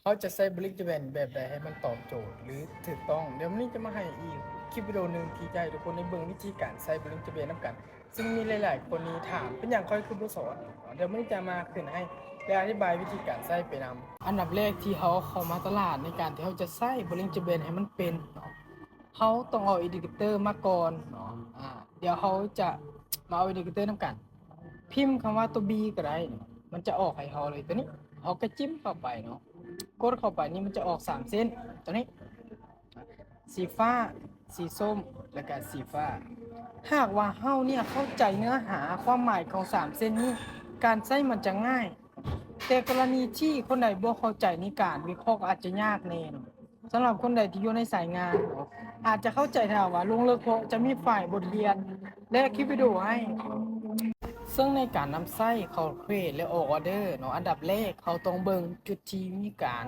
ເຮົາຈະໃຊ້ Bollinger Band ແບບໃດໃຫ້ມັນຕອບໂຈດ ຫຼື ຖືກຕ້ອງ. ດຽວມື້ນີ້ຈະມາໃຫ້ອີກຄລິບວິດີໂອໜຶ່ງທີ່ຈະໃຫ້ທຸກຄົນໄດ້ເບິ່ງວິທີການໃຊ້ Bollinger Band ນຳກັນ, ຊຶ່ງມີຫຼາຍໆຄົນນີ້ຖາມເປັນຫຍັງຂ້ອຍຄືບໍ່ສອນ. ດຽວມື້ນີ້ຈະມາຂຶ້ນໃຫ້ ແລະ ອະທິບາຍວິທີການໃຊ້ໄປນຳ. ອັນດັບແລກທີ່ເຮົາເຂົ້າມາຕະຫຼາດໃນການທີ່ເຮົາຈະໃຊ້ Bollinger Band ໃຫ້ມັນເປັນເນາະ, ເຮົາຕ້ອງເອົາ Indicator ມາກ່ອນເນາະ. ອາ ດຽວເຮົາຈະມາເອົາ Indicator ນຳກັນ. ພິມຄຳວ່າຕົວ B ກໍໄດ້ເນາະ, ມັນຈະອອກໃຫ້ເຮົາເລີຍຕົວນີ້. ເຮົາກໍຈິ້ມເຂົ້າໄປເນາະ, ກົດເຂົ້າໄປນີ້ມັນຈະອອກສາມເສັ້ນ, ຕົວນີ້ ສີຟ້າ, ສີສົ້ມ ແລະກະສີຟ້າ. ຫາກວ່າເຮົາເນຍເຂົ້າໃຈເນື້ອຫາຄວາມໝາຍຂອງສາມເສັ້ນນີ້, ການໃຊ້ມັນຈະງ່າຍ. ແຕ່ກໍລະນີທີ່ຄົນໃດບໍ່ເຂົ້າໃຈໃນການວິເຄາະກໍອາດຈະຍາກແດ່ເນາະ. ສຳລັບຄົນໃດທີ່ຢູ່ໃນສາຍງານເນາະ, ອາດຈະເຂົ້າໃຈຖ້າວ່າລົງເລິກເພາະຈະມີໄຟລ໌ບົດຮຽນ ແລະ ຄລິບວິດີໂອໃຫ້. ເຊິ່ງໃນການນຳໃຊ້ເຂົ້າ Create ແລະ ອອກ Order ເນາະ, ອັນດັບແລກເຮົາຕ້ອງເບິ່ງຈຸດທີ່ມີການ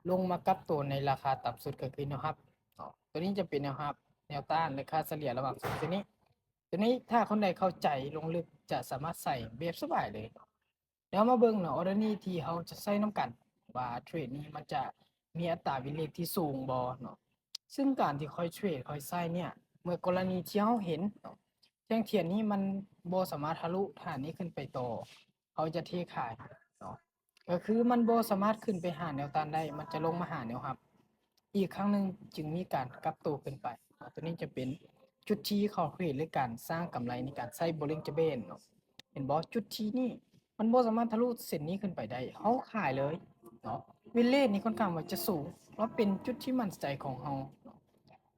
ລົງມາກັບໂຕໃນລາຄາຕ່ຳສຸດ ກໍຄືແນວຮັບເນາະ. ໂຕນີ້ຈະເປັນແນວຮັບ, ແນວຕ້ານ ແລະ ຄ່າສະເລ່ຍລະຫວ່າງສອງເສັ້ນນີ້. ໂຕນີ້ຖ້າຄົນໃດເຂົ້າໃຈລົງເລິກຈະສາມາດໃຊ້ແບບສະບາຍເລີຍ. ແລ້ວມາເບິ່ງເນາະ Order ນີ້ທີ່ເຮົາຈະໃຊ້ນຳກັນ ວ່າເທຣດນີ້ມັນຈະມີອັດຕາ Win Rate ທີ່ສູງບໍ່ເນາະ. ຊຶ່ງການທີ່ຂ້ອຍເທຣດ ຂ້ອຍໃຊ້ເນຍ ເມື່ອກໍລະນີທີ່ເຮົາເຫັນເນາະ ແທ່ງທຽນນີ້ມັນບໍ່ສາມາດທະລຸຖານນີ້ຂຶ້ນໄປຕໍ່, ເຮົາຈະເທຂາຍເນາະ. ກໍຄືມັນບໍ່ສາມາດຂຶ້ນໄປຫາແນວຕ້ານໄດ້, ມັນຈະລົງມາຫາແນວຮັບ ອີກຄັ້ງໜຶ່ງຈຶ່ງມີການກັບໂຕຂຶ້ນໄປເນາະ. ຕົວນີ້ຈະເປັນຈຸດທີ່ເຂົ້າເທຣດ ຫຼື ການສ້າງກຳໄລໃນການໃຊ້ Bollinger Band ເນາະ. ເຫັນບໍ່? ຈຸດທີ່ນີ້ມັນບໍ່ສາມາດທະລຸເສັ້ນນີ້ຂຶ້ນໄປໄດ້, ເຮົາຂາຍເລີຍເນາະ. Win Rate ນີ້ຂ້ອນຂ້າງວ່າຈະສູງ, ແລະ ເປັນຈຸດທີ່ໝັ້ນໃຈຂອງເຮົາເນາະ.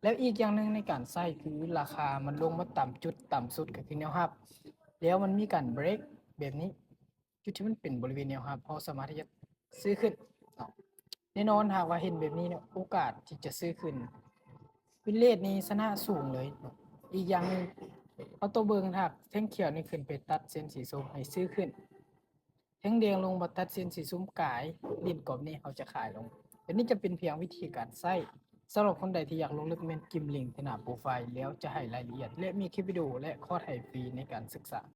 ແລ້ວອີກຢ່າງໜຶ່ງໃນການໃຊ້ຄືລາຄາມັນລົງມາຕ່ຳຈຸດຕ່ຳສຸດ ກໍຄືແນວຮັບ, ແລ້ວມັນມີການ break ແບບນີ້. ຈຸດທີ່ມັນເປັນບໍລິເວນແນວຮັບ ເຮົາສາມາດທີ່ຈະຊື້ຂຶ້ນເນາະ. ແນ່ນອນຫາກວ່າເຫັນແບບນີ້ເນາະ ໂອກາດທີ່ຈະຊື້ຂຶ້ນ Win Rate ນີ້ຊະນະສູງເລີຍເນາະ. ອີກຢ່າງໜຶ່ງ ເຮົາຕ້ອງເບິ່ງ ຫາກແທ່ງຂຽວນີ້ຂຶ້ນໄປຕັດເສັ້ນສີສົ້ມໃຫ້ຊື້ຂຶ້ນ, ແທ່ງແດງລົງມາຕັດເສັ້ນສີສົ້ມກາຍ, ຫຼິ້ນກອບນີ້ເຮົາຈະຂາຍລົງ. ອັນນີ້ຈະເປັນພຽງວິທີການໃຊ້ ສຳລັບຄົນໃດທີ່ຢາກລົງເລິກ ແມ່ນຈິ້ມລິ້ງທີ່ໜ້າໂປຣໄຟລ໌ ແລ້ວຈະໃຫ້ລາຍລະອຽດ ແລະ ມີຄລິບວິດີໂອ ແລະ ຄອດໃຫ້ຟຣີໃນການສຶກສາ.